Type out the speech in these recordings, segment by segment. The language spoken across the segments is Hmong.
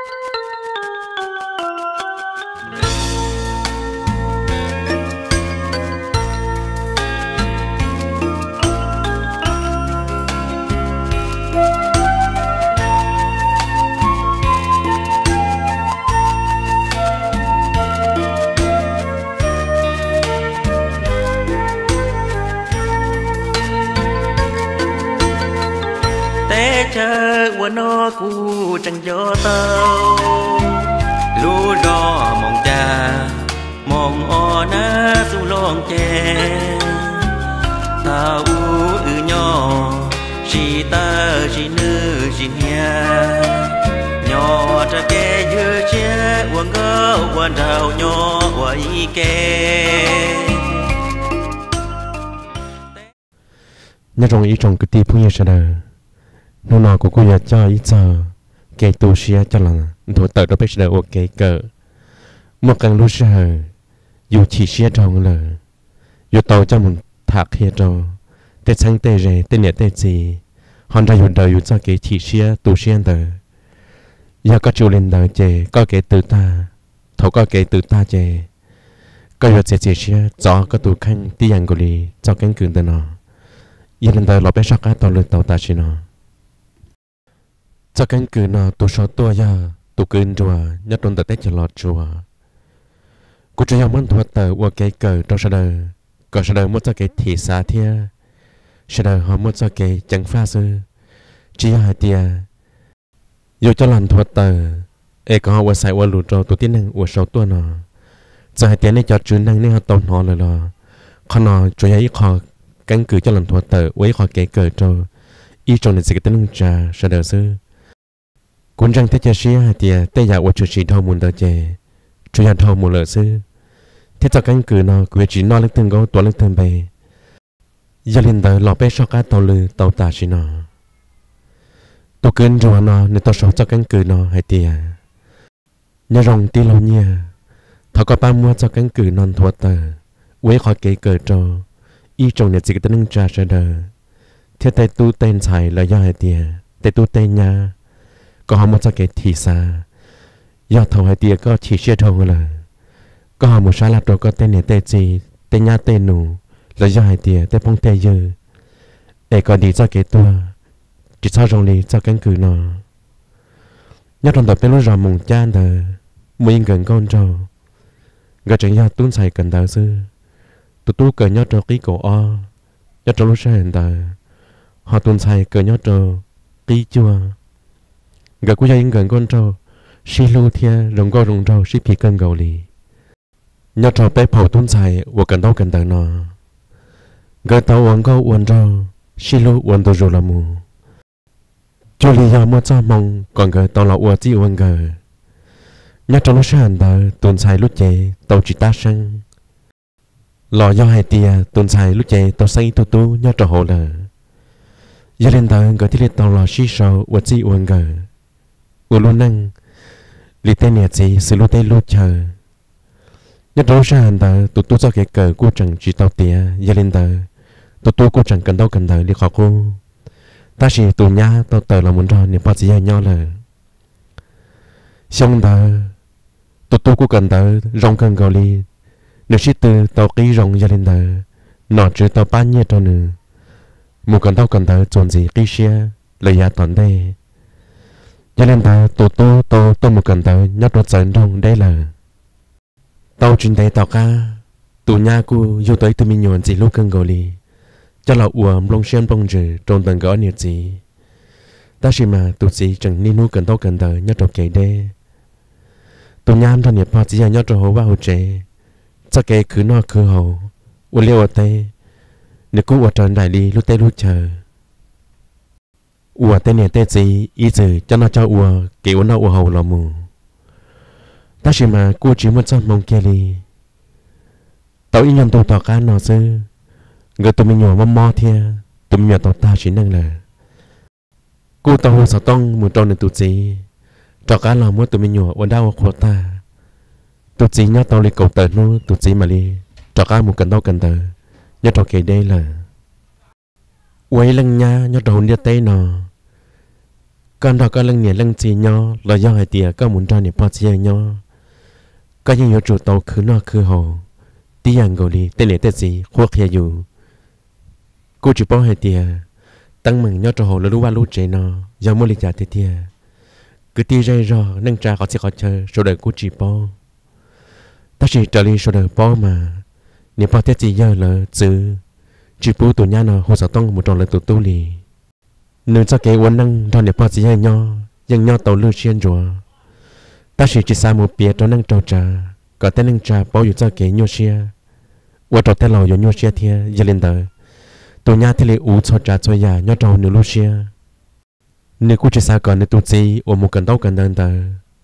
Teb chaws ua no kuv tseem nco tau lub zos Moos Cas, Moos Os nab xu looj ceg. Thaum ub wb nyob sib tawm sib nwj sib hnia, nyob rau kev ywj siab ua nkauj ua nraug nyob ua ib ke. Nyob zoo ib tsoom kwv tij phooj ywg sawv daws, hnub no kuv kuj yuav coj ib txog kev tu siab coj los nthuav tawm rau peb sawv daws ua kev kawm. Muaj qee lub sij hawm yus chim siab dhau lawm, yuav tau coj mus tham qhia rau tej txheeb tej ze, tej niam tej txiv, ho nrog yus daws yus txoj kev chim siab tu siab ntawd. Yog koj tsis ua li ntawd ces koj kev tw tag, thaum koj kev tw tag ces koj yuav txiav txim siab txov koj tus kheej tib yam nkaus li txoj keeb kwm ntawm no. Yog li ntawd los peb soj qab taug lw tau tam sim no. Txoj keeb kwm no tus sau tuaj yog tus kwv Nruas nyob rau ntawm teb chaws Los Tsuas. Kuv tsuas yog muab nthuav tawm ua kev kawm rau sawv daws, kom sawv daws muaj txoj kev thim xav thiab sawv daws ho muaj txoj kev ceev faj xwb. Tsis yog hais tias yus coj los nthuav tawm es kom ho ua xaiv ua lus rau tus tib neeg uas sau tuaj no. Txawm hais tias nej cov tswv neeg nej ho tau hnov lawm los qhov no tsuas yog ib qho keeb kwm coj los nthuav tawm ua ib qho kev kawm rau ib tsoom niam txiv kwv tij neej tsa sawv daws xwb. Kuv ntseeg thiab cia siab hais tias tej yam uas tshwm sim dhau mus ntawd ces tsuas yog dhau mus lawm xwb, thiab txoj keeb kwm no kuv yuav tsis noj leej twg nkaub tua leej twg npe. Yog li ntawd los peb soj qab taug lw tau tam sim no. Tus kwv Nruas no nws tau sau txoj keeb kwm no hais tias, nyob zoo tij laug Nyiaj, thov koj pab muab txoj keeb kwm no nthuav tawm ua ib qho kev kawm rau ib tsoom niam txiv kwv tij neej tsa sawv daws, thiab tej tub tej ntxhais los yog hais tias tej tub tej nyab, koj ho muaj txoj kev thim xav. Yog thaum hais tias koj chim siab dhau lawm, koj ho mus sab laj rau koj tej niam tej txiv, tej nyab tej nus, los yog hais tias tej phooj tej ywg, es kom dim txoj kev tuag, tsis txhob zoo li txoj keeb kwm no. Nyob rau ntawm peb lub zos Moos Cab ntawd muaj ib nkawm nkauj nraug, nkawd tseem yog tub ntxhais kawm ntawv xwb. Tus tub kawm nyob rau qib kaum ob nyob rau lub sij hawm ntawd, ho tus ntxhais kawm nyob rau qib cuaj. Nkawd kuj yog ib nkawm nkauj nraug sib hlub thiab zoo nkauj zoo nraug sib phim kawg nkaus li. Nyob rau peb phaum tub ntxhais uas kawm ntaub kawm ntawv no, nkawd tau ua nkauj ua nraug sib hlub ua ntu zus los mus. Cuag li yog muaj txoj hmoo kom nkawd tau los ua txij ua nkawm. Nyob rau lub sij hawm ntawd tus ntxhais lub cev tau tsis tab seeb, los yog hais tias tus ntxhais lub cev tau xeeb ib tug tub nyob rau hauv lawm. Yog li ntawd nkawd thiaj li tau los sib sau ua txij ua nkawm, ua lub neej li tej niam txiv xws lub teb lub chaw. Nyob rau lub sij hawm ntawd tus tub txoj kev kawm kuj tseem tsis tau tiav, yog li ntawd tus tub kuj tseem kawm ntaub kawm ntawv li qhov qub, tab sis tus nyab tau tawm los mus nrog niam pog txiv yawg nyob lawm. Xyoo ntawd tus tub kuj kawm ntawv zoo kawg nkaus li, nws sib tw tau qib zoo, yog li ntawd nom tswv tau pab nyiaj rau nws mus kawm ntaub kawm ntawv txuas ntxiv qib siab lawm yav tom ntej. Yog li ntawd tus tub tau tuaj mus kawm ntawv nyob rau txawv nroog deb lawm. Tau tsis ntev tom qab, tus nyab kuj yug tau ib tug me nyuam ntxim hlub kawg nkaus li, coj los ua nplooj siab nplooj ntsws rau ntawm nkawd ob niam txiv. Tab sis mas tus txiv tseem niaj hnub kawm ntaub kawm ntawv nyob rau kev deb. Tus nyab nrog niam pog txiv yawg nyob rau hauv vaj hauv tsev, txoj kev khwv noj khwv haus, ua liaj ua teb, nws kuj ua raws nraim li lub teb lub chaw uas tej niam tej txiv ib txwm coj noj coj ua, kev ua noj ua haus los mus. Tab sis mas kuj tsis muaj txoj hmoo kiag li. Tau ib nyuag ntu tom qab no xwb, nkawd tus me nyuam mob mob thiab tus me nyuam tau tag sim neej lawm. Kuj tau hu xov tooj mus rau nws tus txiv, rov qab los muab tus me nyuam ua dab ua qhua tag. Tus txiv nyob tau li kaum tawm hnub tus txiv mam li rov qab mus kawm ntaub kawm ntawv nyob rau kev deb lawm. Ua ib leej nyab nyob rau hauv ntiaj teb no, koj nrog koj leej niam leej txiv nyob los yog hais tias koj mus nrog niam pog txiv yawg nyob, koj yeej yuav tsum tau khwv noj khwv haus tib yam nkaus li tej niam tej txiv qhuab qhia yus. Kuj tsis paub hais tias teeb meem nyob rau hauv lawv lub vaj lub tsev no yog muaj li cas tiag tiag. Kwv tij zej zog neej tsa qhov txhia qhov chaw sawv daws kuj tsis paub, tab sis raws li sawv daws paub mas niam pog thiab txiv yawg lawv txwv tsis pub tus nyab no hu xov tooj mus rau lawv tus tub li. Nws txoj kev ua neej nrog niam pog txiv yawg nyob yeej nyob tau lwj siab ntsuav, tab sis tsis xav mus piav rau neej rau tsa kom tej neej tsa paub yus txoj kev nyuaj siab, ua rau tej laus yuav nyuaj siab thiab. Yog li ntawd, tus nyab thiaj li uv txhua tsav txhua yam nyob rau nws lub siab. Nws kuj tsis xav kom nws tus txiv uas mus kawm ntaub kawm ntawv ntawd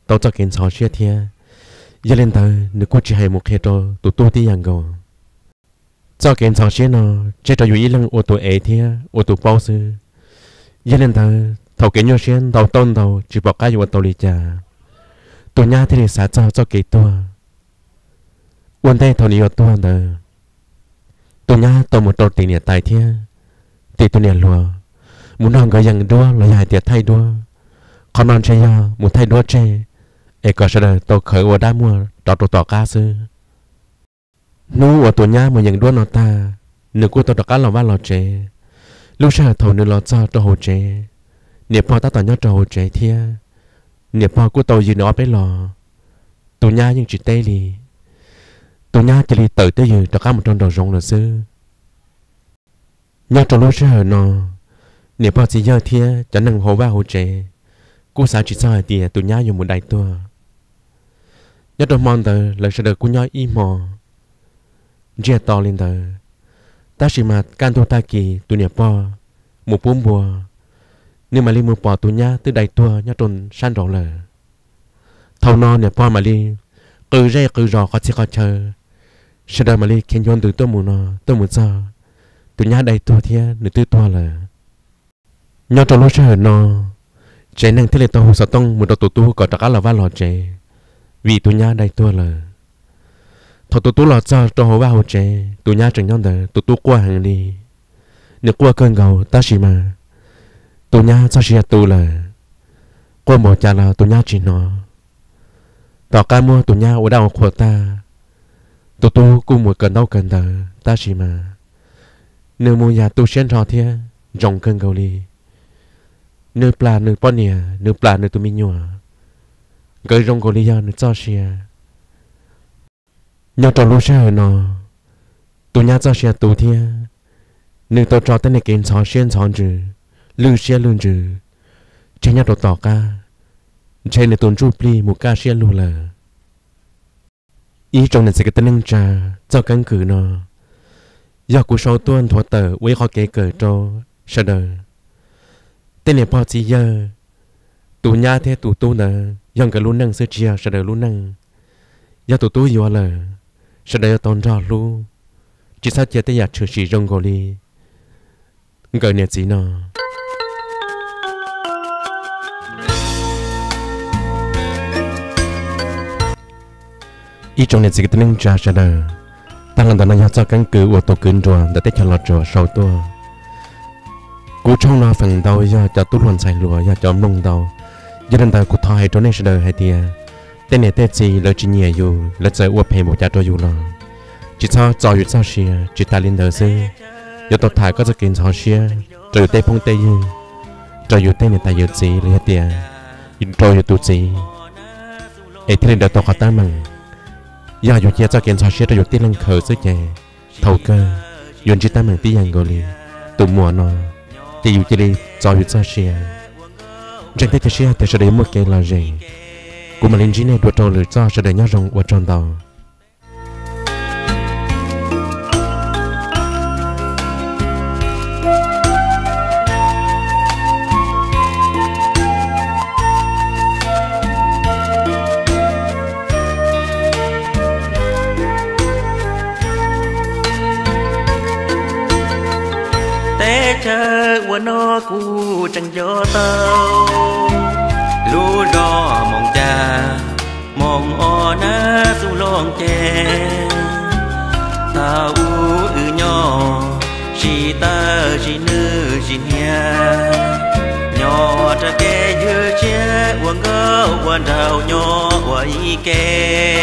tau txoj kev ntxhov siab thiab. Yog li ntawd, nws kuj tsis hais mus qhia rau tus tub tib yam nkaus. Txoj kev ntxhov siab no tseg rau yus ib leeg ua tus ev thiab ua tus paub xwb. Yog li ntawd, thaum kev nyuaj siab ntau tau ntau tsis pom qab yuav ua tau li cas, tus nyab thiaj li xav txog txoj kev tuag. Ua ntej thaum nws yuav tuag ntawd, tus nyab tau mus rau tim niam tais thiab tim tus niam hluas, mus nrog nkawd yees duab los yog hais tias thaij duab. Qhov no ntshe yog mus thaij duab tseg, es kom sawv daws tau khaws ua dab muag rov rau tom qab xwb. Hnub uas tus nyab mus yees duab no tag, nws kuj tau rov qab los vaj los tsev. Lub sij hawm thaum nws los txog rau hauv tsev, niam pog tab tom nyob rau hauv tsev thiab, niam pog kuj tau yws nws ob peb los, tus nyab yeej tsis teb li. Tus nyab cia li tawm twj ywm rov qab mus rau nraum zoov lawm xwb. Nyob rau lub sij hawm no, niam pog txiv yawg thiab cov neeg hauv vaj hauv tsev kuj xav tsis txog hais tias tus nyab yuav mus dai tuag. Nyob rau hmo ntawd lawv sawv daws kuj nyob ib hmo ntsiag to li ntawd, tab sis mas kaj ntug tag kis tus niam pog mus pub npua, nws mam li mus pom tus nyab twb dai tuag nyob rau sab nraud lawm. Thaum no niam pog mam li qw zej qw zos qhov txhia qhov chaw, sawv daws mam li khiav ncuav ntws tuaj mus no tuaj mus txog, tus nyab dai tuag thiab nws twb tuag lawm. Nyob rau lub sij hawm no, tsev neeg thiaj li tau hu xov tooj mus rau tus tub kom rov qab los vaj los tsev, vim tus nyab dai tuag lawm. Thaum tus tub los txog rau hauv vaj hauv tsev, tus nyab tseem nyob ntawd, tus tub quaj heev li. Nws quaj kawg nkaus tab sis mas tus nyab txoj sia tu lawm, quaj npaum cas los tus nyab tsis hnov. Tom qab muab tus nyab ua dab ua qhua tag, tus tub kuj mus kawm ntaub kawm ntawv tab sis mas nws mus yam tu siab nrho thiab ntsoov kawg nkaus li. Nws plam nws poj niam, nws plam nws tus me nyuam, nkawd zoo nkaus li yog nws txoj sia. Nyob rau lub sij hawm no, tus nyab txoj sia tu thiab, nws tau tso tej niag kev ntxhov siab ntxhov ntsws, lwj siab lwj ntsws tseg nyob rau tom qab, ntshe nws tus ntsuj plig mus kaj siab lug lawm. Ib tsoom niam txiv kwv tij neej tsa, txoj keeb kwm no yog kuv sau tuaj nthuav tawm ua ib qhov kev kawm rau sawv daws. Tej niam pog txiv yawg, tus nyab thiab tus tub ntawd yog nkawd lub neej xwb tsis yog sawv daws lub neej. Yog tus tub yuav lawm, sawv daws yuav tau nrog hlub, tsis txhob cia tej yam tshwm sim zoo nkaus li nkawm niam txiv no. Ib tsoom niam txiv kwv tij neej tsa sawv daws, tag los ntawm no yog txoj keeb kwm uas tus kwv Nruas ntawm teb chaws Los Tsuas sau tuaj. Kuv tshooj no feem ntau yog cov tub hluas ntxhais hluas yog cov mloog ntau, yog li ntawd kuv thov hais rau nej sawv daws hais tias tej niam tej txiv lawv tsis nyiam yus, lawv txawm ua phem npaum cas rau yus los tsis txhob txo yus txoj sia. Tsis tas li ntawd xwb, yuav tau tham koj txoj kev ntxhov siab rau yus tej phooj tej ywg, rau yus tej niam tais yawm txiv los yog tias rau yus tus txiv, es thiaj li daws tau qhov teeb meem. Yog yus cia txoj kev ntxhov siab rau yus tib leeg khaws xwb ces thaum kawg yuav ntsib teeb meem tib yam nkaus li tus muam no, ces yus cia li txo yus txoj sia. Ntseeg thiab cia siab tias sawv daws yuav muaj kev lom zem. Kuv mam li ntsib nej dua rau lwm txoj, sawv daws nyob zoo, ua tsaug ntau. Teb chaws ua no kuv tseem nco tau lub zos Moos Cas, Moos O Nab Xus Looj Ces. Thaum ub wb nyob sib tawm sib nwj sib hnia, nyob rau kev ywg ua nraug nyob ua ib ke.